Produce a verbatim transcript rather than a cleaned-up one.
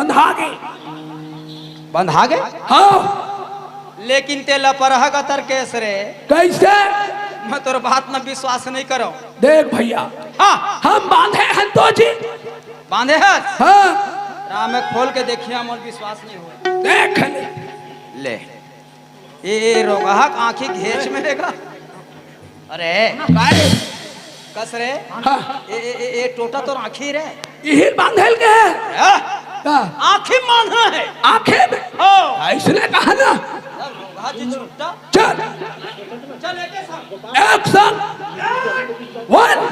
बंधा गे। बंधा गे? हाँ। लेकिन तेला परहा का तरकेस रे। कैसे? मैं तोर बात में विश्वास नहीं करो। देख भैया, हाँ। हम बांधे हन तो जी। बांधे हस? हाँ। राम में खोल के देखिया, मोर विश्वास नहीं हो। देख ले। ले। ए, ए, रोगहा के आँखी घेच में हे गा। अरे। काय? कस रे? हाँ। ए, ए, ए, ए, टोटा तोर आँखी रे। इही बांधल के हे? हाँ। का? आँखी बांधना है। आँखी में? हो। अइसने कहा ना। रोगहा जी छुट्टा। चल। चल, एके संग। एक संग। वन।